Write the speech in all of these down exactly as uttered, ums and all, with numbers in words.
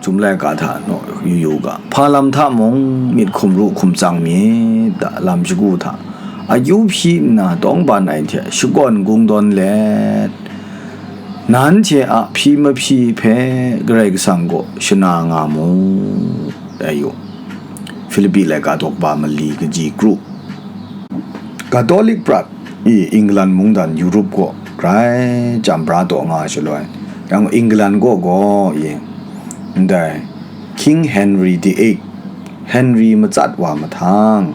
Sum laika hta naw yu yu ga, hpa lam hta mung myit hkum ru hkum tsang myit da, lam shagu hta akyu hpyi nna tawngban ai hte shakawn kungdawn let, nanhte a hpyi mahpyi hpe Karai Kasang kaw shana nga mu, dai yu. Filipi laika daw kaba mali kaji kru. Katolik prat i England mungdan Europe kaw grai chyam bra taw nga ai shaloi, yang England kaw gaw i ndai King Henry the eighth, Henry matsat wa mahtang,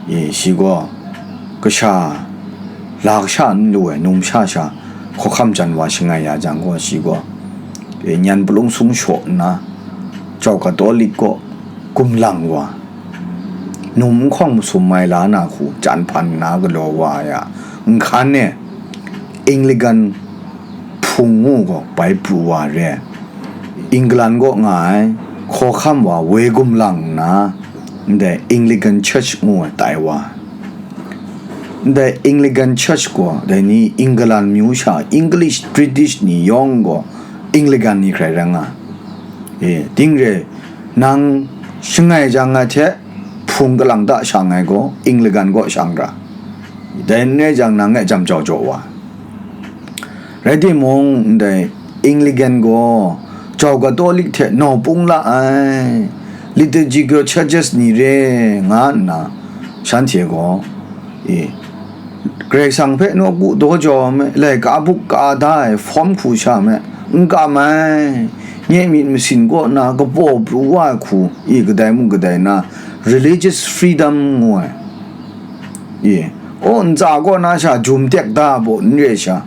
i shi gaw kasha, la kasha n lu ai numsha sha hkawhkam jan wa shangai ya jang gaw, shi gaw, e, nyan palung sung shaw nna, jau Katolik kaw gumlang wa, num nhkawng masum mai la na hku jan hpan nna galaw wa ai a, nhkan e Anglican hpung ngu gaw bai pru wa re. England kaw nga ai hkawhkam wa woi gumlang nna, ndai Anglican Church ngu ai tai wa. Ndai Anglican Church gaw dai ni England myu sha English, British ni yawng gaw Anglican ni hkrai rai nga. E, ting re, nang shangai jang ai hte hpung kalang ta shang ai gaw Anglican kaw shang ra. Dai n rai jang nang e jam jau jaw wa. Rai timung, ndai Anglican gaw jau Katolik hte nawpung la ai, liturgical churches ni re nga nna, shanhte gaw, e, Karai Kasang hpe nawku daw jau ai me, laika buk ka da ai hpawm hku sha me, n kam ai, nye myit masin kaw na kapaw pru wa ai hku, i kadai mung kadai na, religious freedom ngu ai. I, aw, ntsa kaw na sha jum tek da baw n re sha,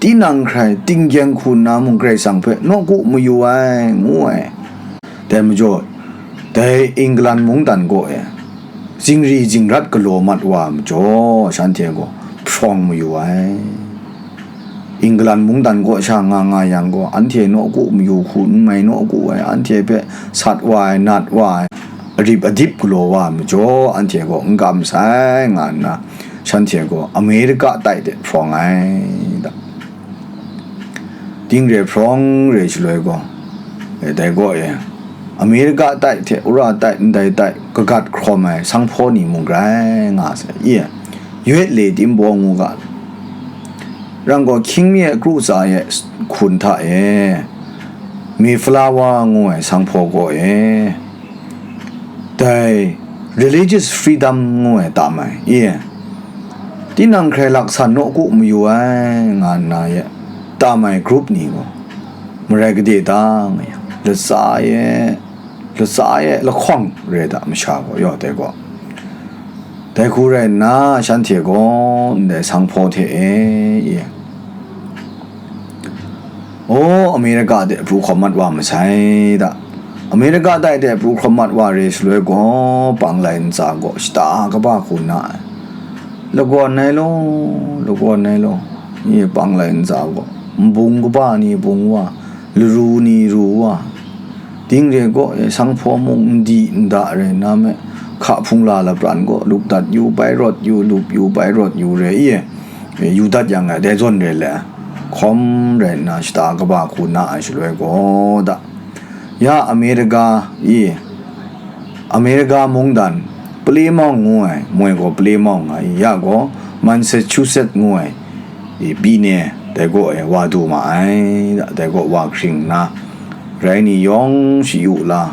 tinang hkrai tinggyeng hku nna mung Karai Kasang hpe nawku mayu ai, ngu ai. Dai majaw, dai England mungdan kaw e, zingri zingrat galaw mat wa ai majaw, shanhte gaw hprawng mayu ai. England mungdan kaw sha nga nga yang gaw, anhte nawku mayu hku n mai nawku ai, anhte hpe sat wa ai, nat wa ai, arip adip galaw wa ai majaw, anhte gaw n kam sai nga nna, shanhte gaw America tai de hprawng ai da. Ting re hprawng re shaloi gaw, e, dai gaw e, America tai hte Ura tai ndai tai kagat hkrawm ai sanghpaw ni mung grai nga sai, i, Yowet le Timbaw ngu ga, rang gaw hkying mi ai kru tsa e hkun hta e, Mayflower ngu ai sanghpaw gaw e, dai religious freedom ngu ai tam ai, i, tinang hkrai laksan nawku mayu ai nga nna ye tam ai group ni gaw, marai gade ta nga yang, latsa e, latsa e lahkawng re da masha gaw, yaw dai gaw. Dai hku rai nna, shanhte gaw ndai sanghpaw hte e, i, aw, America de pru hkawm mat wa masai da. America dai de pru hkawm mat wa re shaloi gaw, panglai ntsa gaw shata kaba hku na ai. Lagawn ai law, lagawn ai law, i, panglai ntsa gaw, nbung kaba ni bung wa, laru ni ru wa, ting re gaw, e, sanghpaw mung n di n da rai nna me, hka hpung la lapran gaw, lup dat yu, bai rawt yu, lup yu, bai rawt yu re, i, e, yu dat yang ai, dai zawn re le, hkawm rai nna shata kaba hku na ai shaloi gaw da. Ya America, i, America mungdan, Plymouth ngu ai, moi gaw Plymouth nga i, ya gaw Massachusetts ngu ai, i, bine, dai gaw e wa du ma ai, dai gaw wa hkring nna, rai ni yawng shi yu la,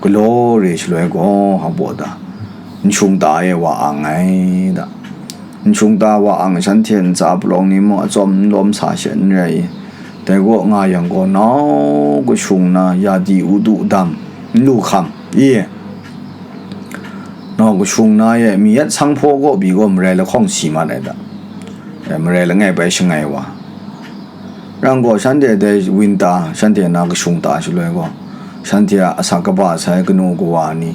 galaw re shaloi gaw, hpa baw da, nshung ta e wa ang ai da. Nshung ta wa ang shanhte ntsa palawng ni mung atsawm n lawm sa she n rai i, dai gaw nga yang gaw, nau kashung na ya di u du dam n lu hkam i, nau kashung na ye mi yat sanghpaw gaw pyi gaw marai lahkawng si mat ai da. E, marai langai bai shangai wa. Rang gaw, shanhte dai winta, shanhte na kashung ta shaloi gaw, shanhte a asak kaba sai kanu kawa ni,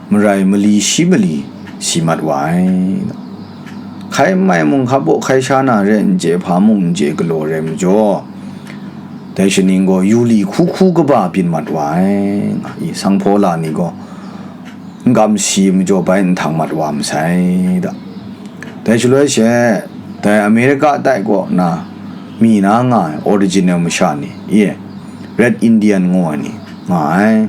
marai mali shi mali si mat wa ai. Hkai n mai mung hkap baw hkai sha na re n chye, hpa mung n chye galaw re majaw, dai shaning gaw yu li hku hku kaba byin mat wa ai, nga i, sanghpaw la ni gaw, n kam si majaw bai nhtang mat wa masai da. Dai shaloi she, dai America tai kaw na mi na nga ai original masha ni, i, Red Indian ngu ai ni, nga ai.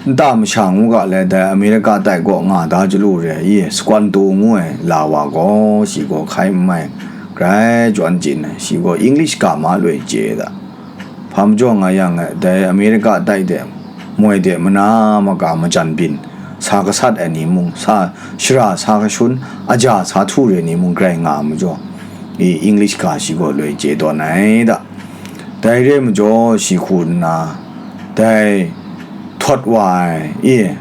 Nta masha ngu ga le, dai Amerika tai kaw nga da chyalu re i, Squanto ngu ai la wa gaw, shi gaw hkai n mai, grai chyawn chyin ai, shi gaw English ga ma loi chye ai da. Hpa majaw nga yang, dai Amerika tai de, moi de mana maka majan byin sa gasat ai ni mung, sa shara sa kashun, aja sa htu re ni mung grai nga ai majaw, i English ga shi gaw loi chye tawn ai da. Dai re ai majaw, shi hku nna, dai htawt wa ai, e,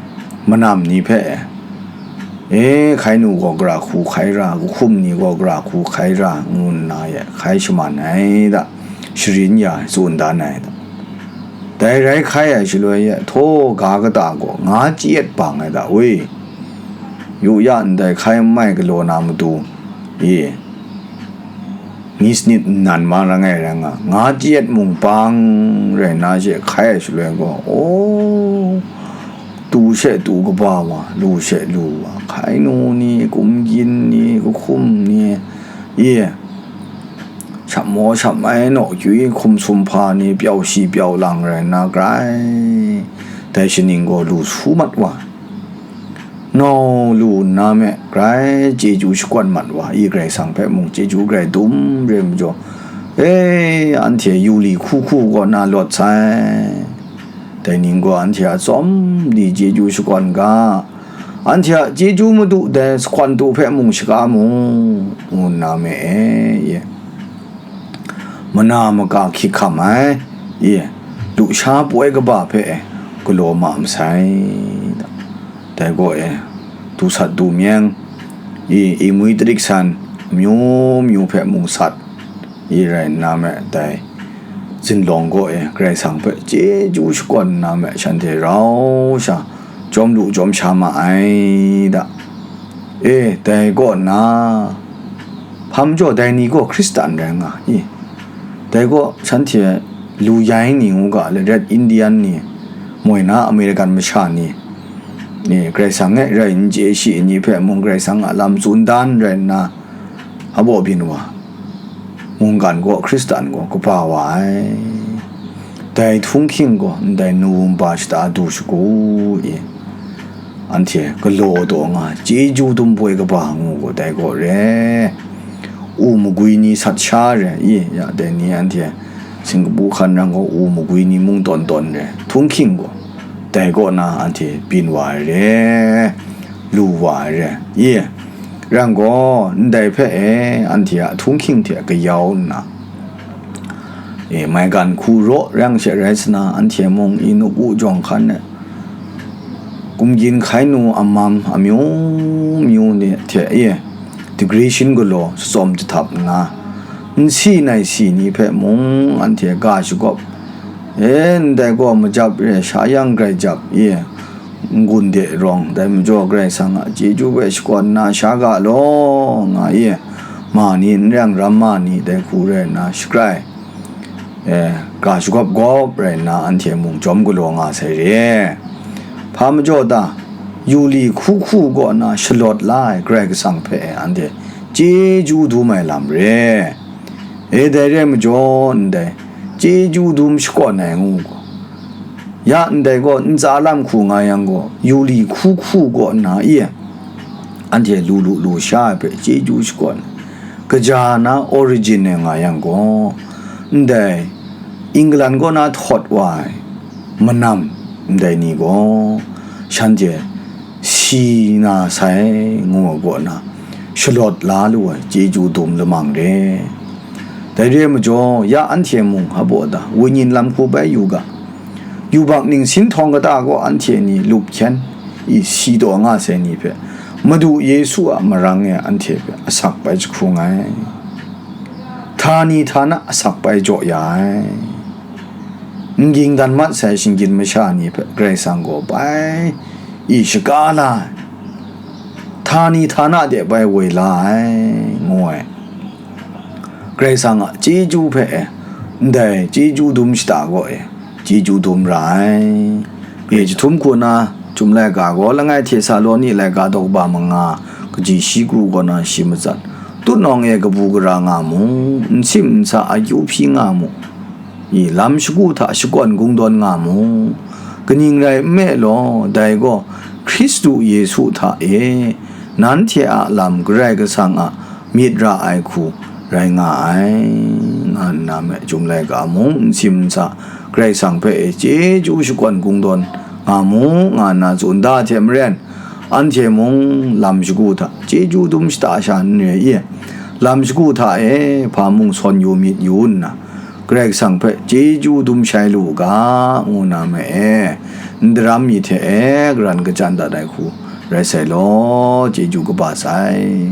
manam ni hpe, e, hkai nu gaw gara hku hkai ra, kahkum ni gaw gara hku hkai ra, ngu nna ye hkai shaman ai da, sharin ya ai, tsun dan ai da. Dai rai hkai ai shaloi ye, htaw ga kata gaw nga chye yet bang ai da, wi, yu ya ndai hkai n mai galaw na matu, e, ngi sanit nnan ma ra ngai rai nga, nga chye yet mung bang rai nna she hkai ai shaloi gaw, o, tu she tu kaba wa, lu she lu wa, hkai nu ni, kumgyin ni, kahkum ni, e, shap maw shap mai naw kyu i hkum sum hpa ni, pyau shi pyau lang rai nna grai, dai shaning gaw lu su mat wa. Nau lu nna me, grai chyeju shakawn mat wa, i Karai Kasang hpe mung chyeju grai dum re ai majaw, e, anhte yu li hku hku kaw na lawt sai. Dai ning gaw anhte a tsawm di chyeju shakawn ga, anhte a chyeju madu dai Squanto hpe mung shaga mu, ngu nna me e, ye. Mana maka hkyik hkam ai, i, lusha poi kaba hpe e, galaw ma masai. Dai gaw e, du sat du myeng, i, imwi tarik san, amyu myu hpe mung sat, i rai nna me, dai zinlawng gaw e, Karai Kasang hpe chyeju shakawn nna me, shanhte rau sha, jawm lu jawm sha ma ai da. E, dai kaw nna, hpa majaw dai ni gaw Hkristan rai nga i? Dai gaw shanhte lu yai ni ngu ga, le Red Indian ni, moi na American masha ni, ni Karai Kasang e rai n chye shi ni hpe mung Karai Kasang a lam tsun dan rai nna, a baw byin wa. Mungkan gaw Hkristan gaw kaba wa ai. Dai htunghking gaw ndai nu wumba shata du shagu i, anhte galaw taw nga chyeju dum poi kaba ngu gaw dai gaw re. U magwi ni sat sha re i, ya dai ni anhte singkabu hkan rang gaw u magwi ni mung tawn tawn re, htunghking gaw dai kaw na anhte byin wa ai re, lu wa ai re i. Rang gaw, ndai hpe e, anhte a htunghking hte kayau nna, e, maigan hku raw rang she rai sa na, anhte mung i nup u jawng hkan e, kumgyin hkai nu amam amyu myu ni hte e, decoration galaw shatsawm jahtap nna, nsi nai si ni hpe mung anhte ga shagawp, e, ndai gaw majap re, sha yang grai jap e, n-gun de rawng, dai majaw Karai Kasang a chyeju hpe shakawn nna sha ga law, nga i, ma ni n reng ramma ni dai hku rai nna shagrai, e, ga shagawp gawp rai nna anhte mung jawm galaw nga sai re. Hpa majaw ta, yu li hku hku kaw na shalawt la ai Karai Kasang hpe anhte chyeju dum ai lam re. E, dai re majaw ndai chyeju dum shakawn ai ngu gaw, ya ndai gaw ntsa lam hku nga yang gaw, yu li hku hku kaw nna e, anhte lu lu lu sha ai hpe chyeju shakawn, kaja na origin e nga yang gaw, ndai England kaw na htawt wa ai manam ndai ni gaw, shanhte si na sai ngu ai kaw na, shalawt la lu ai chyeju dum lamang re. Dai re ai majaw, ya anhte mung a baw ta, wenyin lam hku bai yu ga, yubak ningsin htawng kata gaw anhte ni lup hkyen i si taw nga sai ni hpe, Madu Yesu a marang e anhte hpe asak bai jahkrung ai, htani htana asak bai jaw ya ai, n ging dan mat sai shinggyim masha ni hpe Karai Kasang gaw bai i shaga la ai, htani htana de bai woi la ai, ngu ai. Karai Kasang a chyeju hpe e, ndai chyeju dum shata gaw e, chyeju dum ra ai. E jahtum hku na, Chyum laika gaw langai Htesaloni laika daw kaba manga, kaji shi kru kaw na shi matsat, tutnawng e kabu gara nga mu, n sim n sa akyu hpyi nga mu, i lam shagu hta shakawn kungdawn nga mu. Kaning rai nme law, dai gaw Hkristu Yesu hta e nanhte a lam Karai Kasang a myit ra ai hku rai nga ai, nga nna me, Chyum laika mung n sim n sa, Karai Kasang hpe e chyeju shakawn kungdawn nga mu, nga nna tsun da hte maren, anhte mung lam shagu hta chyeju dum shata sha n re i? Lam shagu hta e hpa mung sawn yu myit yu nna, Karai Kasang hpe chyeju dum shai lu u ga, ngu na me e, n daram mi hte e karan kachyan dat ai hku rai sai law, chyeju kaba sai.